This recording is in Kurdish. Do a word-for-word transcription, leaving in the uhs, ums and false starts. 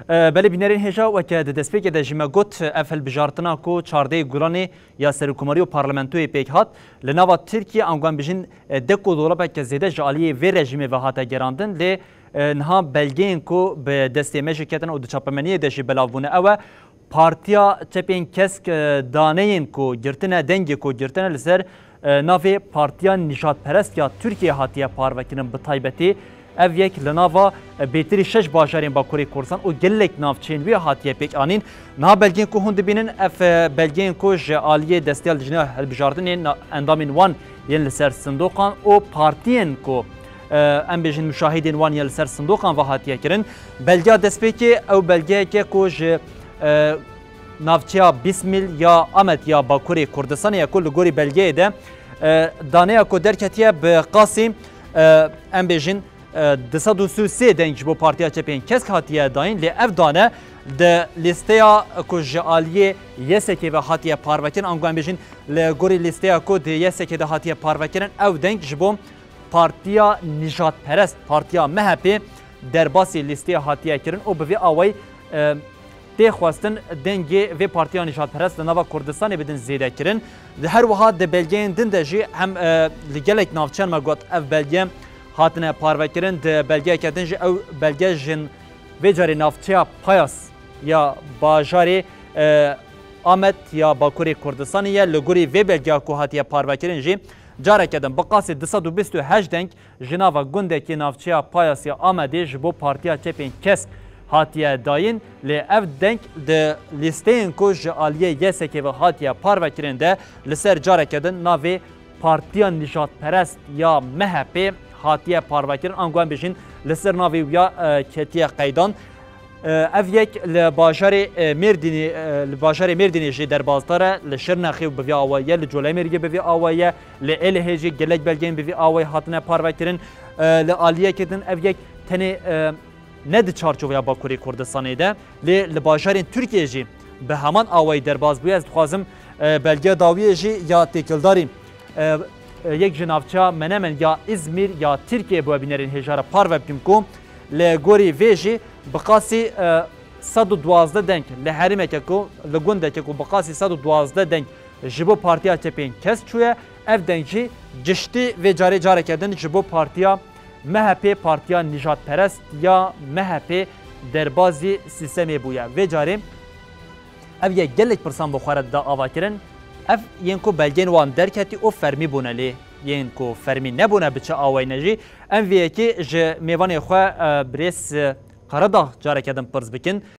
E, belê bînerên hêja, weke di destpêkê de jî me got, ev hilbijartina ku çardehê Gulanê ya Serokkomarî û Parlamentoyê pêk hat, li nava Tirkiye, ango em bijin, e, dek û dolabeke zêde ji aliyê vê rejîmê ve hate gerandin, lê, e, niha belgeyên ku bi destê me jî ketin û di çapemeniyê de jî belav bûne, ew e, Partiya Çepên Kesk, e, daneyên ku girtine, dengê ku girtine li ser, e, navê Partiya Nîjadperest ya Tirkiye hatiye parvekirin, bi taybetî ev yek li nava, e, bêtirî şeş bajarên Bakurê Kurdistan û gelek navçeyên wê hatiye pêk anîn. Niha belgeyên ku hûn dibînin, ev, e, belgeyên ku ji aliyê Desteya Lijneya Hilbijartinê na-, endamên wan yên li ser sindoqan û partiyên ku, e, em bêjin muşahidên wan yên li ser sindoqan ve hatiye kirin. Belgeya destpêkê ew belgeyeke ku ji, e, navçeya Bîsmîl ya Amed ya Bakurê Kurdistanê ye ku li gorî belgeyê de, e, daneya ku derketiye bi qasî, e, em bêjin, e, du sed û sî û sê deng ji bo Partiya Çepên Kesk hatiye dayîn, lê ev dane di lîsteya ku ji aliyê Y S K ve hatiye parvekirin, ango em bêjin li gorî lîsteya ku di Y S K de hatiye parvekirin, ew deng ji bo Partiya Nîjadperest, Partiya M H P derbasî lîsteyê hatiye kirin û bi vê awayî, e, tê xwestin dengê vê partiya nîjadperest li nava Kurdistanê bidin zêde kirin. Di her wiha di belgeyên din de jî hem, e, li gelek navçeyan me got ev belge hatine parvekirin, di belgeyeke din jî ew belge jin vê carê navçeya Payas ya bajarê, e, Amed ya Bakurê Kurdistanê ye. Li gorî vê belgeya ku hatiye parvekirin jî careke din bi qasî du sed û bîst û heşt deng ji nava gundekî navçeya Payas ya Amedê ji bo Partiya Çepên Kesk hatiye dayîn, lê ev deng di lîsteyên ku ji aliyê Y S K ve hatiye parvekirin de li ser careke din navê Partiya Nîjadperest ya M H P hatiye parvekirin, ango em bêjin li ser navê wî ya, e, ketiye qeydan. E, ev yek li bajarê, e, Mêrdînê, e, li bajarê Mêrdînê jî derbasdar e, li Şirnexê bi vî awayî ye, li Colemêrgê bi vî awayî ye, li Êlihê jî gelek belgeyên bi vî awayî hatine parvekirin. E, li aliyekê din ev yek tenê, e, ne di çarçoveya Bakurê Kurdistanê de, lê li bajarên Tirkiyê jî bi heman awayî derbas bûye. Ez dixwazim, e, belgeya dawiyê jî ya têkildarî, e, e, yek ji navçeya Menemen ya Îzmîr ya Tirkiyê bi we bînerên hêja re parve bikim ku li gorî vê jî bi qasî, e, sed û duwazdeh deng li herêmeke ku, li gundeke ku bi qasî sed û duwazdeh deng ji bo Partiya Çepên Kesk çûye, ev deng jî giştî vê carê careke din ji bo Partiya M H P, Partiya Nîjadperest ya M H P derbazî sîstemê bûye. Vê carê ev yek gelek pirsan bi xwe re dida avakirin. Ev yên ku belgeyên wan derketî û fermî bûne, lê yên ku fermî nebûne bi çi awayî ne jî, em vê yekê ji mêvanê xwe, e, birêz, e, Karadağ careke din pirs bikin.